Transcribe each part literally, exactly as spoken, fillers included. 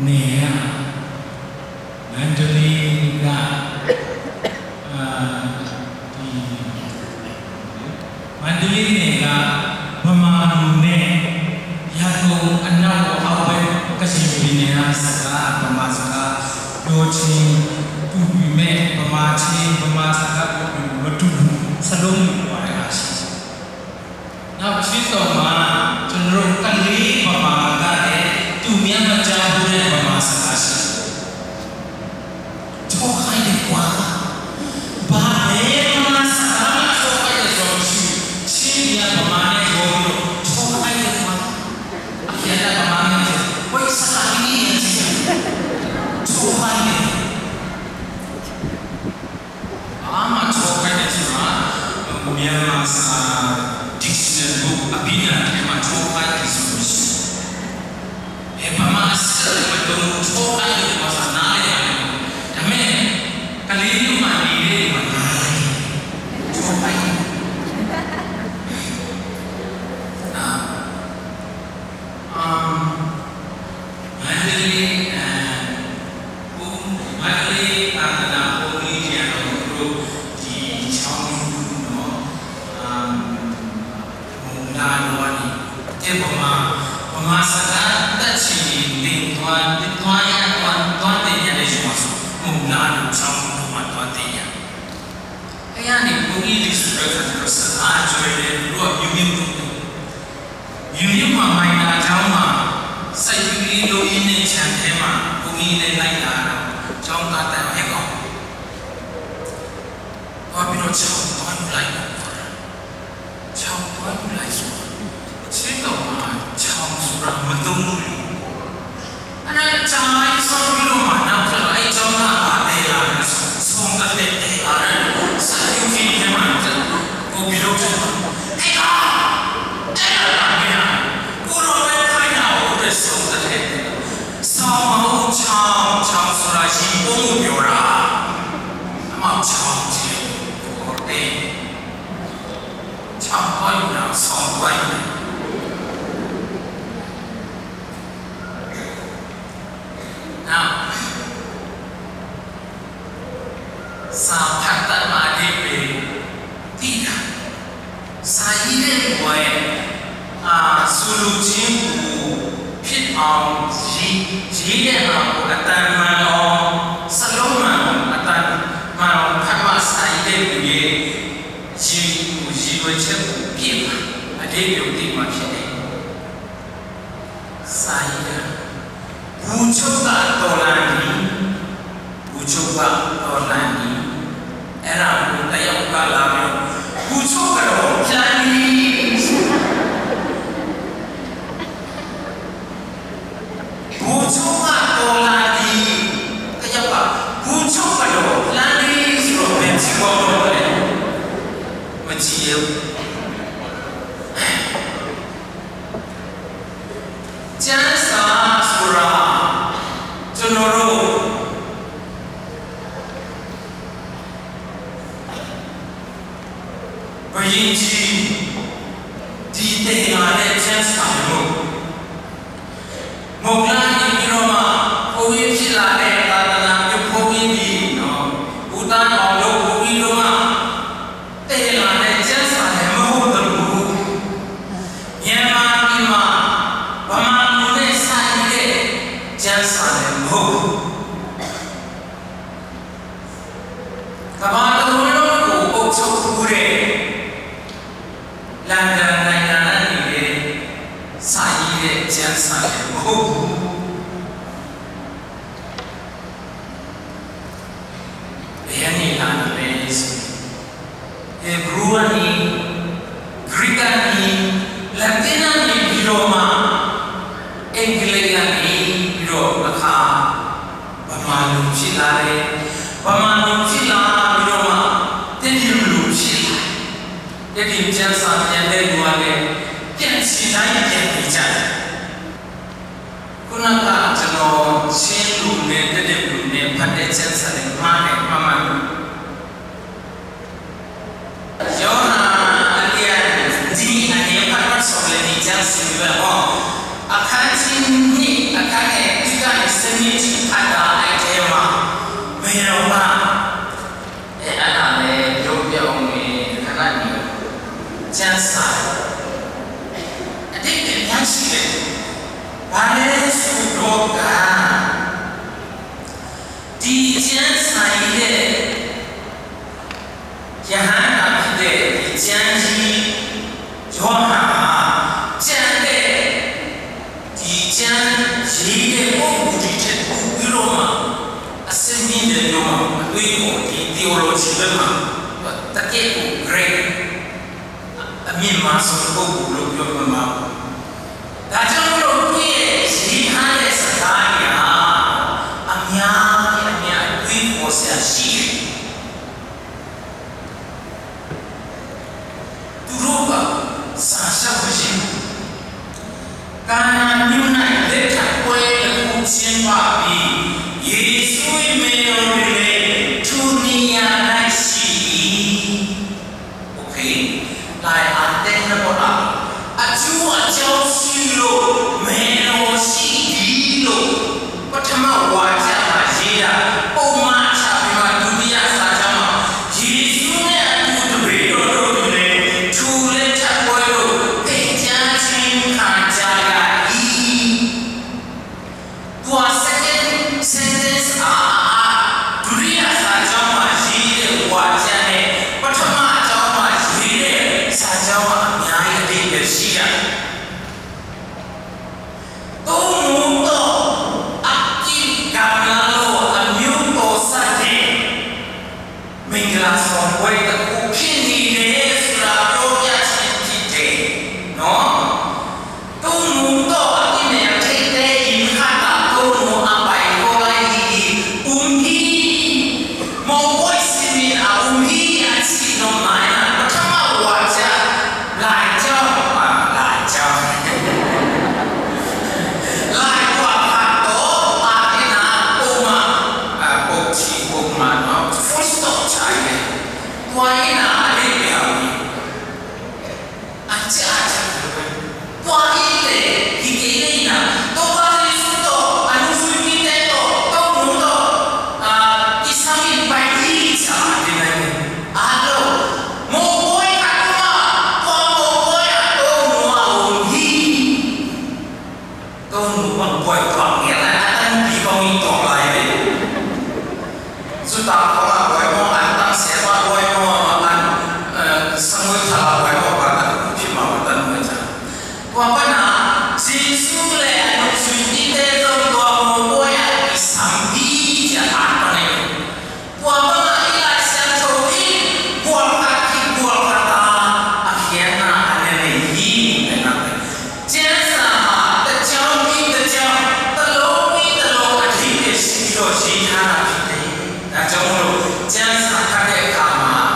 နေရ မန္တလေးက အာ ဒီ မန္တလေးနယ်က ဗမာလူနဲ့ ရန်ကုန်အနောက်ကိုအောက်ဘက် ကချင်ပြည်နယ်က စကား ဗမာစကားပြောခြင်း တူပေမဲ့ ဗမာချင်း ဗမာစကားပြောပေမဲ့ မတူဘူး။ စာလုံးတွေ ကွာတာရှိတယ်။ နောက် ချင်းတောင်မှာ ကျွန်တော်တို့ ကလေးဗမာကလည်း သူများမကြားဘူးတဲ့ ဗမာစကားရှိတယ်။ ချောခိုင်းတယ်ကွာ။ ဘာလဲ ဗမာစကား ချောခိုင်းတယ်ဆိုတာ မရှိဘူး။ ချင်းတွေက ဗမာနဲ့ ရောပြီးတော့ ချောခိုင်းတယ်ကွာ။ အပြန်လာ ဗမာနဲ့ ဝိုင်းစကား နည်းနည်း ချောခိုင်းတယ်။ ဘာမှ ချောခိုင်းတယ်ဆိုတာ မြန်မာစာ dictionary book အဘိဓာန်ထဲမှာ ချောခိုင်းတယ်ဆိုတာ မရှိဘူး။ အဲ ဗမာအစစ်အမတုံ ချောခိုင်းတယ်ဆိုတာ နားလည်ပါတယ်။ ဒါပေမဲ့ ကလေးမြို့မှာ နေတဲ့လူက နားလည်တယ်။ ချောခိုင်းတယ်။ အာ အမ် မန္တလေး အဲ ဘုန်း မန္တလေး သာသနာဘုန်းကြီး ရန်တော် သူတို့ ဒီ ကျောင်းကြီး နော် အမ် မုံလာ လောနီ တဲ့ ဗမာ ဗမာစကား တတ်ချင်ရင် သင်သွား သွားရ သွား သွားသင်ရတဲ့ ရွာဆို မုံလာ ကျောင်းကြီး မှာ သွားသင်ရ အဲ့ကနေ ဘုန်းကြီးတွေ ဆိုတဲ့အခါကျတော့ စကားအကျွဲတွေ သူတို့က မျိုးမျိုးတုံးတုံး ယူယူမှာ မိုင်နာကျောင်းမှာ စိုက်ပျိုးရေးလုပ်ရင်းနဲ့ ခြံထဲမှာ ဘုန်းကြီးနဲ့ လိုက်လာတော့ ကျောင်းသားတန်းဟဲကောင်း သွားပြီးတော့ ခြောက်သွားယူလိုက်ပေါ့ကွာ။ ခြောက်သွားယူလိုက်ဆိုတာ ချင်းတောင်မှာ ခြောက်ဆိုတာ မသုံးဘူးလေ။ အဲ့ဒါ ခြောက်လိုက် ဆောင်းပြီးတော့မှ နောက်ကျတော့ အဲ့ကျောင်းသား ဘာလဲလာလဲဆို ဆောင်းတစ်ဖက်တဲလာတယ်။ စာယူကြီးထဲမှာ ကိုပြီးတော့ အဲ့ကောင် အဲ့ဒါ မင်းက ကိုတော့ပဲ ခိုင်းတာ ဟုတ်တယ် ဆောင်းတစ်ဖက်တဲလာ ဆောင်းမဟုတ် ခြောက် ခြောက်ဆိုတာ ရေပုံးကိုပြောတာ။ အမ ခြောက်ကြီးကို ခေါ်တယ်။ ခြောက်သွားယူတာ ဆောင်းသွားယူတာ။ နောက် စာဖတ်တတ်မှ အဓိပ္ပာယ်သိတာ။ စာရေးတဲ့လူရဲ့ အာ ဆိုလိုခြင်းကို ဖြစ်အောင် ရေး ရေးတဲ့ဟာကို အသံမှန်အောင် စာလုံးမှန်အောင် အသံမှန်အောင် ဖတ်မှ စာရေးတဲ့လူရဲ့ ရည် ရည်ရွယ်ချက်ကို ပြည့်မှာ အဓိပ္ပာယ်ကို သိမှာဖြစ်တယ်။ စာရေးတာ။ ဗိုလ်ချုပ်က တော်လှန်ပြီ။ ဗိုလ်ချုပ်က တော်လှန်ပြီ။ အဲ့ဒါကို တယောက်က လာပြီးတော့ ဗိုလ်ချုပ်ကတော့ လှန်ပြီ။ ဗိုလ်ချုပ်က တော်လှန်ပြီ။ တယောက်က ဗိုလ်ချုပ်ကတော့ လှန်ပြီဆိုတော့ ဘယ်ထိသွားမလဲ။ မကြည့်ရဘူး။ ကျမ်းစာဆိုတာ ကျွန်တော်တို့ ဘုန်းကြီး ဒီသင်လာတဲ့ ကျမ်းစာမျိုး မုံလာနေပြီးတော့မှ ဘုန်းကြီးဖြစ်လာတဲ့ သာသနာပြုဘုန်းကြီးဒီနော် ဦးသန်းအောင်တို့ ဘုန်းကြီးတို့က သင်လာတဲ့ ကျမ်းစာလည်း မဟုတ်သလို မြန်မာပြည်မှာ ဗမာလူနဲ့ စာရေးတဲ့ ကျမ်းစာလည်း မဟုတ်ဘူး။ ကမ္ဘာတစ်ဝန်းလုံးကို အုပ်ချုပ်ဖူးတဲ့ လန်ဒန်နိုင်ငံကနေလည်း စာရေးတဲ့ ကျမ်းစာလည်း မဟုတ်ဘူး။ ဘယ်ကနေလာတာလဲဆိုရင် ဟေဘြူးကနေ၊ ဂရိကနေ၊ လတင်ကနေပြီးတော့မှ အင်္ဂလိပ်ကနေပြီးတော့ အခါ ဗမာလူဖြစ်လာတယ်။ ဗမာလူဖြစ်လာပြီးတော့မှ သစ်ပင်လူဖြစ်လာတယ်။ သစ်ပင်ကျမ်းစာပြန်တဲ့လူကလည်း ပြန်ချင်တိုင်းပြန်နေကြတယ်။ ခုနက ကျွန်တော် ချင်းလူနဲ့ သစ်ပင်လူနဲ့ ဖတ်တဲ့ကျမ်းစာနဲ့ မှားတယ်၊ မမှန်ဘူး။ ယောဟန် အလျံ ဒီအငယ် ဖတ်ဖတ်ဆောင်လည်း ဒီကျမ်းစာပဲပေါ့။ အခန်းကြီးနှစ် အခန်းငယ်တစ်ကနေ ဆယ် Zite ko buti te ku iro ma, a semi de yo ma, a tui ko di theology be ma, ta ke ku great, a mi ma so ko ku lo yo ma. Ta jang lo ku ye si ha le sa ta ya, a mya, a mya tui ko se a si. Turuka sa sa ko si. Kana niu nai le ta kwe le ku sien ba bi. Yesu i me lo le tu ni ya nai si. Okay. Lai an ten na ko la. A tu a chao si lo me lo si di lo. Patama wa cha ma ye da. O ma cha bi ma tu ni ya sa cha ma. Yesu ne a tu tu be lo lo tu ne. Tu le cha ko lo. Pe cha chin ka cha ya i. Tua second sentence a, a, a, duri a sa jong ma ji le wa jia ne, pathama jong ma ji le sa jong ma a mya i a ding le si a. Tonu tawh a kigamla lo a myo tawh sa le. Mingla sawm kuai ta ku khin hi le sura tawh ya chin chin te. No? Tonu tawh a kimel theite in khat ah tonu a pai khawm lai hi hi. Um hi. Mawngkuai simin a um hi a cih nop mai na. Pathama wa cia. Lai ciau, ah, lai ciau. Lai kua khat tawh, pa ina, poma, ah, pok ci, pok ma, no? Full stop cai ne. Tua ina, a dei piau ni. A cia, a cia. Tua in le, hi kei le ina. Tua pa Jesu tawh, a nungzui mite tawh, tawh nung tawh, ah, i sam in pai hi cia, a dei nai. A lo. Mawngkuai khat tungah, tua mawngkuai ah Tonu a om hi. Tonu bang buai tuak ngiat lai, a tanpi bang i tuak lai ve. Sutang bang a buai maw, an tang sia bang buai maw, an, eh, sangui thala buai maw, bang a tanpi maw, bang a tanpi maw. Tua pana, Jesu le a nungzuite zong tua mawngkuai ah i sam hi, ci a tan pan ei. Tua bangah i Lai Siangtho in gual khat khit gual khat a a khiatna a na nei hi. Ciansa mah taciang mi taciang, talong mi talong a theite si lo, si thana khit te. Na ciang lo, ciansa khat te kha mah,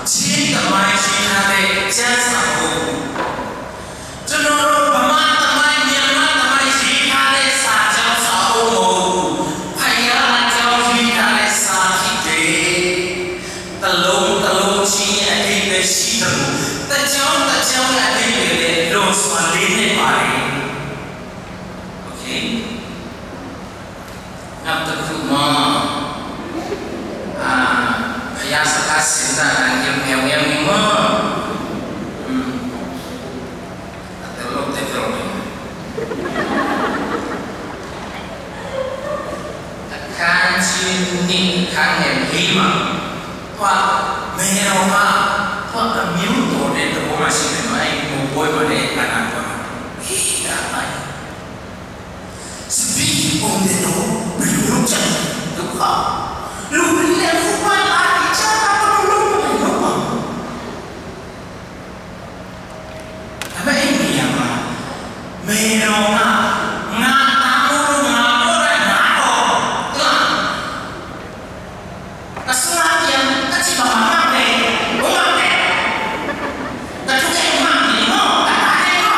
Chin tamai si thate ciansa ko. Cun Burma tamai, Myanmar tamai, zi kha le sa ciau sa o mo. Phaya a ciau zi kha le sa khit te. Talong, talong ci a dei le si tamu. Ta ciau, ta ciau a dei le lo sa le ne pare. Okay. Ngap ta khuh maw? Ah, Phaya sa kha sin ta kan hiam hiam hiam ni maw? Hmm. A tel lo tel lo ni. A khan ci ni khan ngen hi maw? Tua mero ma, tua a miu to de to ma si mai, mo boy ma de ka na ko. Hi da mai. Speaking on the law, belum cak, duka. Lu beli le kupa lagi cak apa lu lu lu apa? Apa ini yang ma? Melonga, nga tamu lu nga ora nga o, nga. Ka sunga piang ka ci ka mang mang le, o mang le. Ka tu ke mang ni mo, ka ta le mo,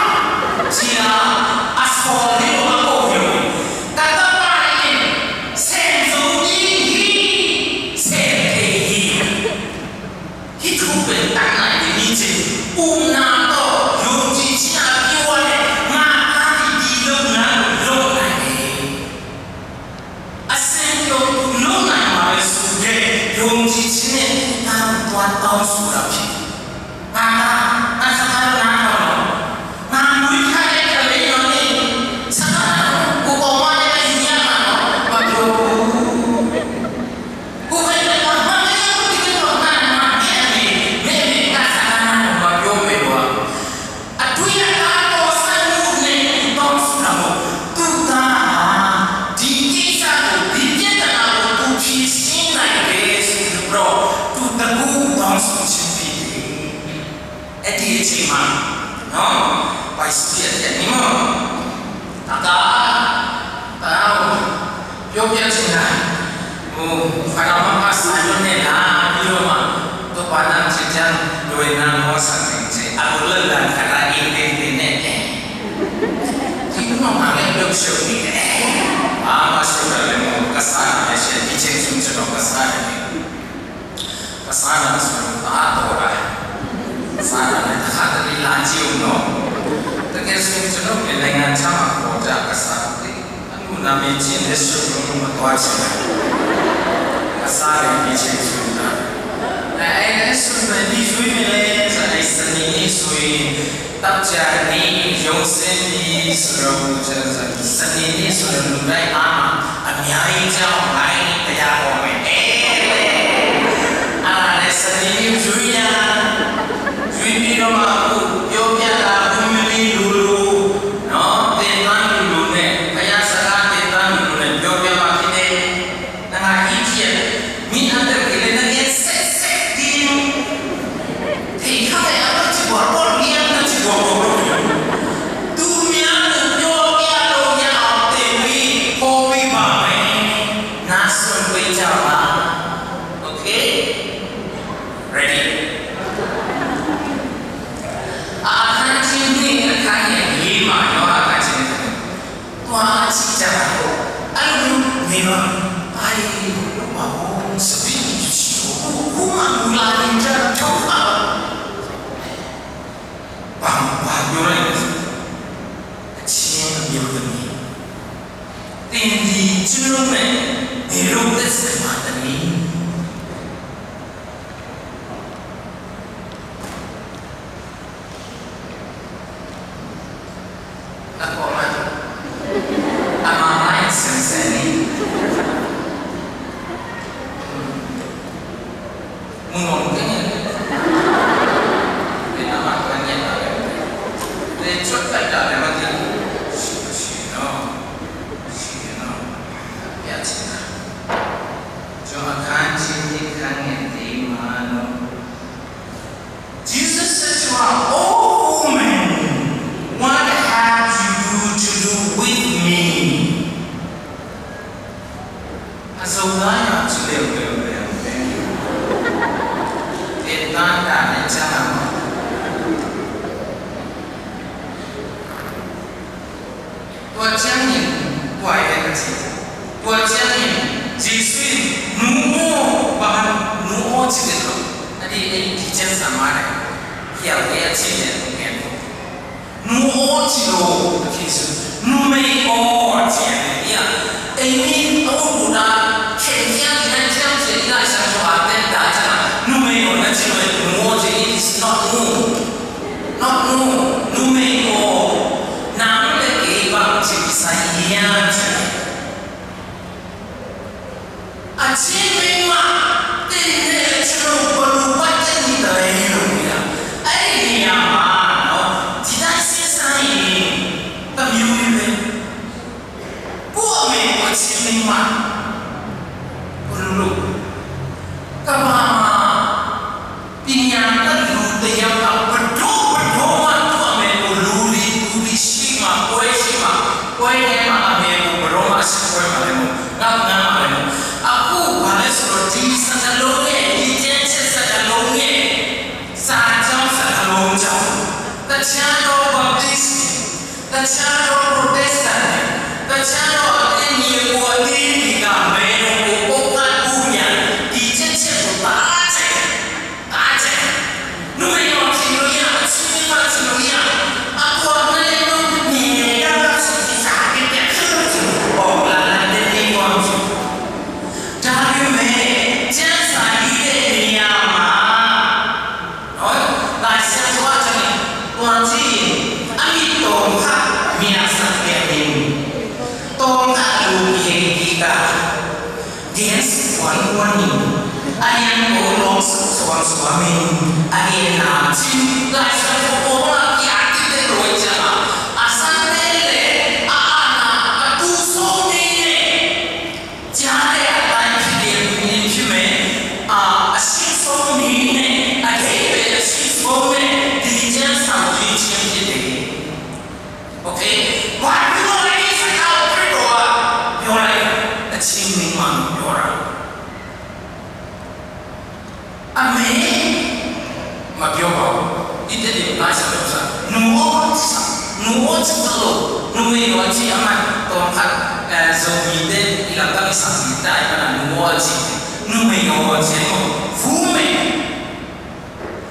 Ko pia cina. Oh, para mama Simon ne la, biro ma. To padang cidang, dua nang mo sang ting ci. Aku lelah kata intin tin ne. Tinu ma mangin dok syuk ni ne. Mama sudah lemo kasar, ya, saya bicin sum sum kasar ni. Kasana sum ta to ra. Kasana ne ta khat ni la ciu no. Ta ke sum sum no ke lengan chama ko ja kasar ti. Anu na mi cin de sum no ma to a cin. Kasana mi cin sum ta. Na ai ne sum na di sui mi le sa ai sani ni sui. Tapcia ni, yong sen ni, sura bu cia zan, sani ni, sura bu dai ama, a miai cia ong lai ni, ta ya ong me. Eh, a la le sani ni zui ya, zui ni lo ma bu, yo ya la bu mi ni lu lu, no, te tan lu lu ne, ta ya sa la te tan lu lu ne, yo ya ma ki te. Nang a idiot. Mi a tel kile nang en sek sek ding. Thei kha le a ci bor bor liang na ci bor bor. Tu mi a tu yo ya lo ya a te mi ko mi ba mai. Na sun pe cha ma. Okay? Ready? A khan chin ni a khan ya ni ma yo a khan chin. Tua a ci ciang a ko a lung ni ma ai lu ma ko sabi ni ci ko ko ma mu la ni ciang ciang a bang bang yo lai a ci ni yo ni tin di ci lu me ni lu te se ma ta ni. Na ko ma. Ama mai sen sen ni. Mun on ke ni. Ni ama ko ni. Ni chot ka da ni ma ti. Si si no. Si no. Ya si na. Jo a khan chin ni khan ni ti ma no. Jesus said to her, "Oh woman, what have you to do with me?" A zo lai a ci leu leu leu. Thank you. Thank you. Tua ciangin, tua in a ci. Tua ciangin, Jesuh in, "Nu aw, bang hang nu aw ci den lo." A di ei teacher sama le. Hiau de a ci den lo ngen lo. "Nu aw ci lo," a ci su. "Numei aw," a ci den lo. Ia, ei mi aw nu da, ken hiau di na ciang ci, i na ciang ci a den da ciang. "Numei aw," na ci lo, "Nu aw ci, it is not nu." Nop nu, numei aw, nang le kei bang ci kisai hiam ci. A ci mei mah, tei ne le ci lo, balu pai tei ni ta lei lo ya. Ai ni ya ma, no, ci dai sia sai, ta miu ni le. Kua mei kua ci mei mah. Kua lu lu. Ka mama. Pinya ka lu te yam ka pado pado ma tua me ko lu li tu li shi ma koi shi ma koi ne ma a me ko pado ma shi koi ma le mo. Ngap ngap ma le mo. Aku ba le so ti sa ka lo nge, ti chen chen sa ka lo nge. Sa chang sa ka lo chang. Ka cha do Baptist. Ka cha do Protestant, ka cha do a te ni kua ni ni ka me no ko ko ka ku nya, ki che che ko ta che, ta che. Nu me no chi no ya, chi ni ma chi no ya. A kua me no ni ne ya chi ki sa ke ke chi no chi. O la la te ni kua chi. Ta yu me, chen sa ni te ni ya ma. Hoi, Lai Siangtho ah ciangin, tua ci-in, a mit tawm khat miaksak piak in, tawm khat lu kihei kik a, gen suan kuan in, a lian ko lawng suan suan in, a gen a cin, Lai Siangtho ko bang a kiak kik te luai ciang a, a san te le, a ana, a tu so ni ne. Cia le a tai phi lian in phi me, a, a sing so ni ne, a dei ve a sing so ne, di cia sau di cia phi de. Okay? Kuan phi lo lai ni sa kau phi lo a, yo lai, a ci Numei aw ci a man tawm khat, eh, Zomite i lamdang i sakte i man a nu aw ci, numei aw ci a maw, vumei.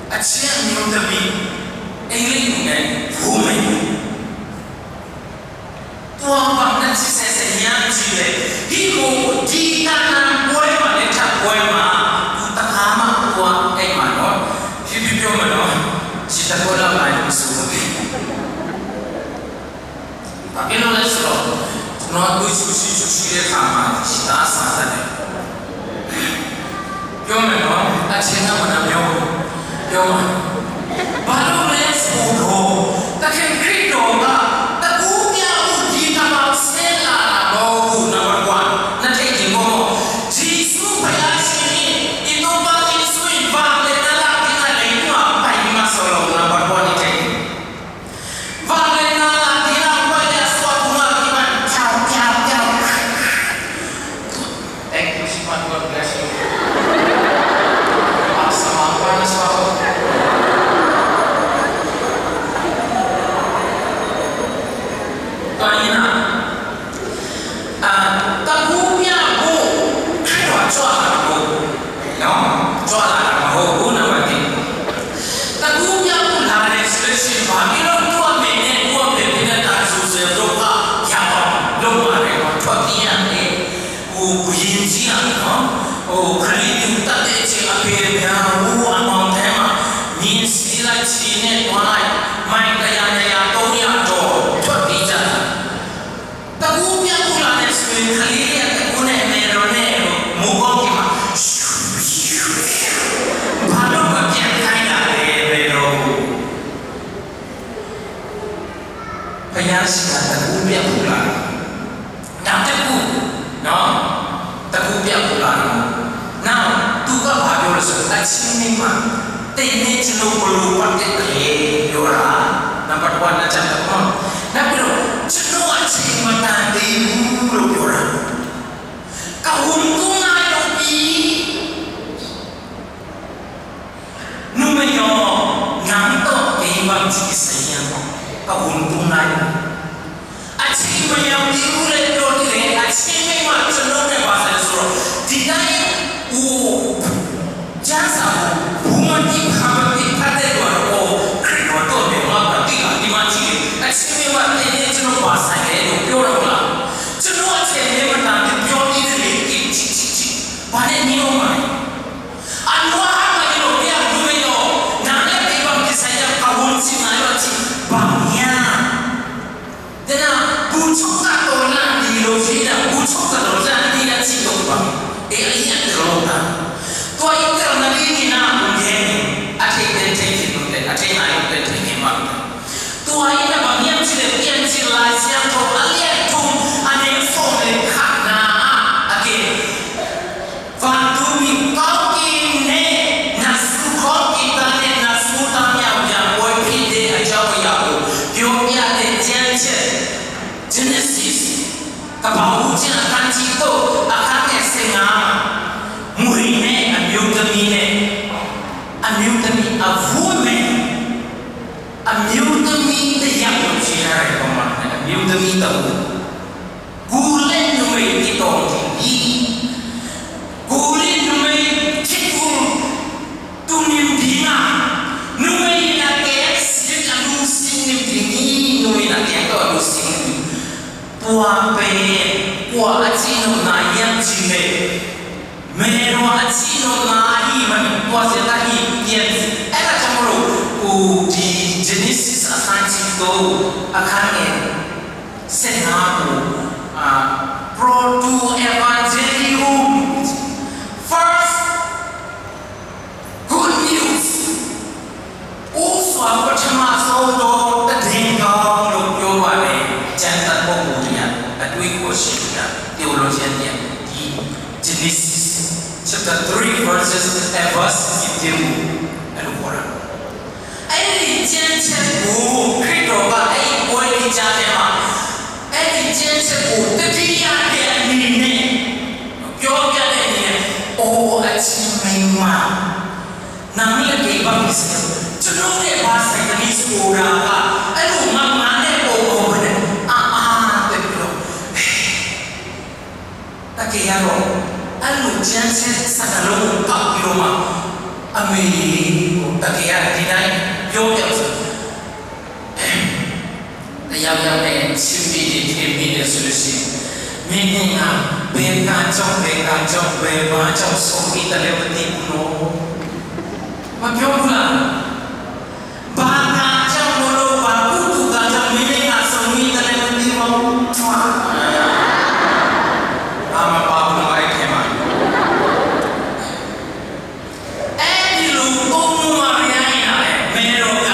A ciang niu tami ei lei nu ngai vumei. Tua bang na ci sese hiam ci le, hih mu di ta nan buai ma le thak buai ma, tu ta ka ma tua ei ma no. Hih pi pio ma no. Ci ta ko la mai su. Pakilo le silo. No tu susi susi le kama sita sa ta le. Pio me no, a cina mana pio. Pio ma. Balu le silo. Ta ken Kristo ba. Ta ku pia ku di ta ba se la la ba ku na ba kwa. Na te di mo. Jisu pa ya sini. Ito ba Jisu i ba le na la di na le kwa. Pa i ma solo na ba kwa ni te. Thank you, Simon. God bless you. Paksa mangpa na suatu. Kau ini nak. Ah, ta ku pia ku, Khrih tua cua la ku. No? Cua la ku, ku na mati. Ta ku pia ku la le sila si ba, ilo tua me ne, tua me me na ta su se lo ka, ya ba, lo ma le, tua tia ne. Ku, ku yin cia, no? O, kali ni ta te ce a pe pia, u a mong te ma. Min sila ci ne, tua lai. Mai ka ya ne ya, to ya to, tua ti cia. Ta ku pia ku la ne sui khali lia ta ku ne me ro ne ro mu ko ki ma. Ba lo ka kia kai la le me ro. Pa ya si la ta ku pia ku la. Na ta ku. No. Ta ku pia ku la. Now, tu ka pa pia la so ta chi ni ma. Te ne chi no ko lu pa te te pia ra. Number one na chan ta ko. Na pia lo chi no a chi ma ta te lu lo pia ra. Ka hun tung nai lo pi. Numei aw, nang tawh kei bang ci kisai hiam? Ka hun tung nai lo. A ci mai a piu le lo ti le a ci mai ma cun lo ne ba sai suro. Ti dai u. Jasa u. Bu ma ti pha ma ti pha te lo o. Kri lo to ne ma ba ti ka ti ma ci le. A ci mai ma te ne cun lo ba sai le lo pio lo la. Cun lo a ci ne ma ta ti pio ti le ti ci ci ci. Ba ne ni o mai. A lua a mai lo pia numei aw. Nang le kei bang kisai hiam ka hun ci nai lo ci. Bang hiam. Tena, bu chok ka to lang di lo si na, bu chok ka to lang di na ci to bang. E a i a te lo ta. Tua i te na di ni na bu gen. A te te te ki te, a te na i te te ki ma. Tua i na bang hiam ci le pian ci lai siang to a lian tum a ne fo le kha na a ke. Vantung mi kau ki ne, na su kau ki ta ne, na su ta miau miau, oi pi de a jau ya ko, yo ya de jian jian. Genesis, ka pa u jian a kan ci to, a kan ne se nga, mui ne, a miu ta mi ne, a miu ta mi, a vu me, a miu ta mi te ya ko ci na re ko ma, a miu ta mi ta u. Kul le numei kitawng ding hi. Kul in numei kitul tu nim ding a. Numei in a kek sin a lungsim nim ding hi. Numei in a kek tawh a lungsim nim ding. Tua pen kua a cihnopna hiam cih leh Mary a cihnopna ahih manin tua zia ta hi, tian. Ena cang lo, u di Genesis a khan cih to, a khan ngen. Sena u, a, Proto-evangelium. First good news. Usua pathama sawm tawh ta ding kawm lo pio ba le, ciantat pawh mu ding a, a tui khuasia ding a, theologian ding a, i Genesis chapter three verses, eh, verse fifteen mu a lu khuara. Ei cianciat bu Khrih tawh ba ei buai ding ciat le ma, ei cianciat bu ta ding a, ding a ni ne, pio ding a ni ne, o a ci mai ma. Nang le kei bang ni sih. Cunuk le pa sai ka ni sukura ka. A lu ngam ngam le ko ko bane. A a ကယ်ရတော့ အဲ့လိုကြမ်းဆင်းဆန္ဒလုံးကို ကောက်ပြီးတော့မှ အမေရေကို တကယ်က ဒီတိုင်းပြောပြဆို တယောက်ယောက်နဲ့ ချစ်မိတယ် ခင်မိတယ်ဆိုလို့ရှိရင် မင်းနဲ့ငါ ဘယ်ကကြောင့် ဘယ်ကကြောင့် ဘယ်ဘာကြောင့် ဆုံးမိတယ်လဲ မသိဘူးနော်။ မပြောဘူးလား။ ဘာကကြောင့်မလို့ ဘာကုသိုလ်ကကြောင့် မင်းနဲ့ငါ ဆုံးမိတယ်လဲ မသိပါဘူး။ အာမပါဘူးနော် အဲ့ထဲမှာ။ အဲ့ဒီလို ကိုမွန်မာရီယာရဲ့ နာမည် မယ်တော်က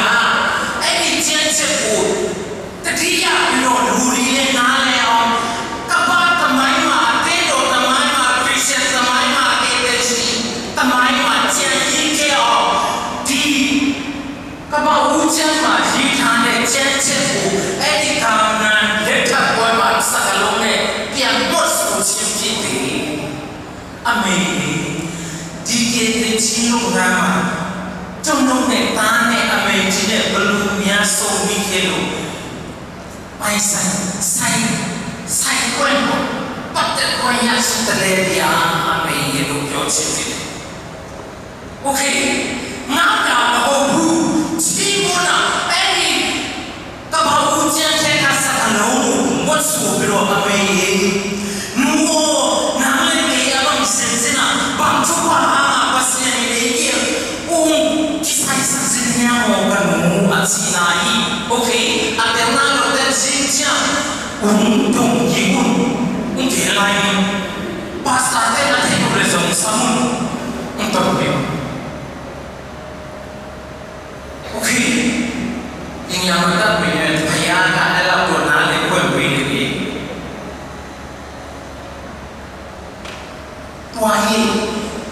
အဲ့ဒီကျမ်းချက်ကို သတိရပြီးတော့ လူတွေလည်း နားလည်အောင် ကမ္ဘာ့သမိုင်းမှာ အသင်းတော်သမိုင်းမှာ ခရစ်ယာန်သမိုင်းမှာ ကယ်တင်ရှင်သမိုင်းမှာ ကျန်ရစ်ခဲ့အောင် ဒီကမ္ဘာဦးကျမ်းမှာ ရေးထားတဲ့ ကျမ်းချက်ကို အဲ့ဒီကာမန်လက်ထပ်ပွဲမှာ စကားလုံးနဲ့ ပြန်မွတ်ဆိုခြင်းဖြစ်တယ်။ အမေ၊ ဒီကယ်တင်ခြင်းလုပ်ငန်းမှာ ကျွန်ုပ်နဲ့သားနဲ့ အမေကြီးနဲ့ ဘယ်လိုများ ဆုံးမိခဲ့လို့ ပိုင်ဆိုင်၊ ဆိုင်၊ ဆိုင်ခွင့်ကို ပတ်သက်ခွင့်ရရှိသလဲဗျာ အမေရေလို့ ပြောချင်တယ်။ Okay, ငါသာမဟုတ်ဘူး။ ချီးမွမ်းတာ အဲ့ဒီ ကမ္ဘာဦးကျမ်းထဲက စကားလုံးကို မွတ်ဆိုပြီးတော့ အမေရေ၊ နူကိုနားလည်ပေးရပါစေချင်တာ။ ဘာလို့ပါလဲ။ ဘာလို့လဲ။ ဦး ဒီဆိုင်ဆိုင်စင်ညာမော်ကနူအချီနာအီ။ Okay, အတဲနာလို့တဲ့စင်ညာ ဦးတုံးကြီးဦး ဦးကဲလိုက် ပါစတာတဲ့ အထက်ကိုလည်း ဆုံးစမှု ဦးတုံးကြီး Okay. ဒီညမှာ တပ်ဝင်တွေ ဘုရားက အဲ့လောက်တော့ နားလည်ခွင့်ပေးနေပြီ။ တွားရင်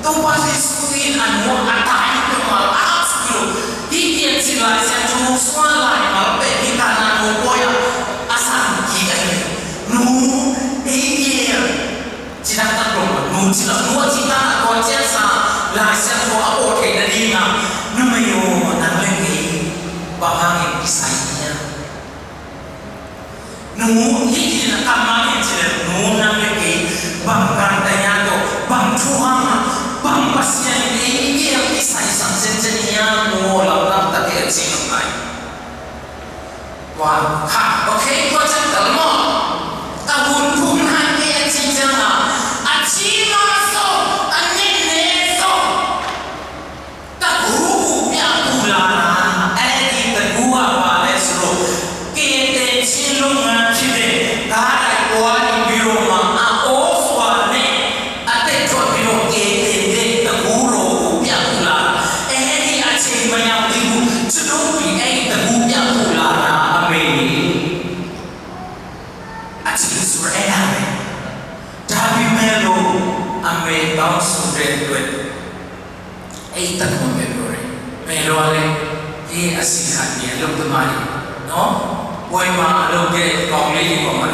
တော့ ပါစေဆိုရင် အနော်အတိုင်းတော့ မအားဘူးလို့ ဒီပြည့်စည်လာစံထိုးစွမ်းလာရင် မပဲဒီကနာကိုပေါ်ရ အဆန်းကြီးတယ်။ နူ အေးကြီး Ci ta tak dong, nu ci la, nu ci ta tak dong, ci sa, la sia ko a o te na di na, nu me yo na le ke, ba ma ke ki sa ya. Nu yi ki na ka ma ke ci le, nu na le ke, ba ka ta ya do, ba tu ha, ba pa sia ni ke, ki sa sa sen sen ya, nu la la ta ke ci na mai. Tua, kha, okay, tua ciang tel maw. Ka hun phum han nge a ci ciang a, a ci ma sawm, a ngen ne sawm. Taku uh piak uh la na, a di taku a pa le suro. Ke te chin lung na ci te, ka dai kua ni biro ma, a o sua ne. A te tuat biro ke te te taku ro uh piak uh la. A di a ci ma yang di uh, ci lung pi a taku piak uh la na, a me. A ci sura e na me. David Melo, a me bang su de tuat. Ei, tak mun pe bore. Melo ale, ei, a si khat ni a lok ta mai. No? Poi ma a lok de kong le ni kong ma.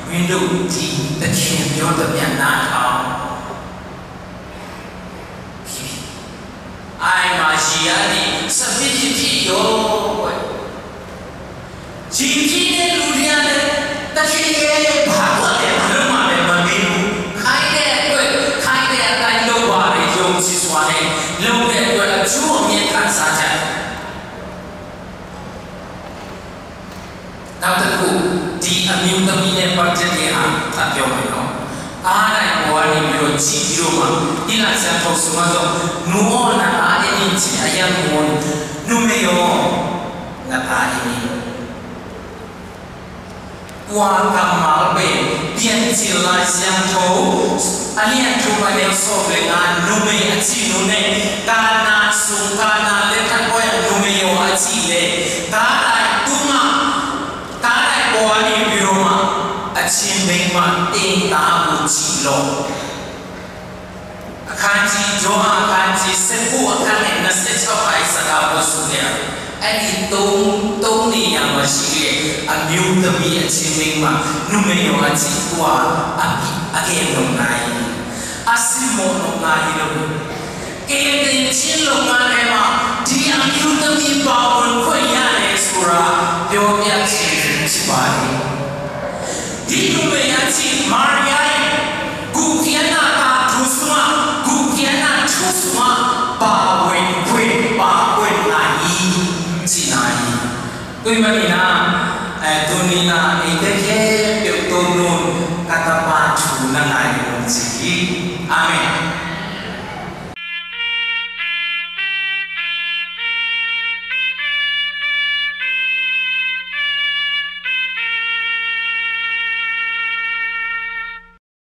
Window ti ta kien yo ta pian na ta. Ai ma si a ni sa pi ki pi yo. Jingkine ludiane, takine, bhagwate, bhagwate, bhagwate, khaide, khaide, khaide, lo bare, yong siswane, lo de, lo chu, mi kan sa cha. Nau ta ku, di a miu ta mi ne par te di ha, ta pyo me no. A nai ko a ni mi lo chi di lo ma, di la sa to su ma to, nu o na a e ni chi a yang mo, nu me yo, na a e ni. Tua kammal pen Piancil Lai Siangtho a lian thum a neu sawm le nga, numei a cih nu ne, Kanaan sung, Kanaan le thakuai a numei aw a cih le, Kadai tungah, Kadai pua ni birom ah a cin bengmah tengta uh cih lo. A khanci Johan khanci sepu a khan en na se chau ai saka ko su nia. Ani tong tong ni yang ma shi le a miu ta mi a chin ming ma numei yo a ci tua a ki a ke nong nai. A si mo nong nai lo. Ke te chin lo ma ne ma di a miu ta mi pa on ko ya le sura yo ya chin chi ba ni. Di numei a ci Maria. Guh hi a Tua ahih manin ah, eh, tuni-in ah eite khempeuh Topa' thu na ngai un ci hi. Amen.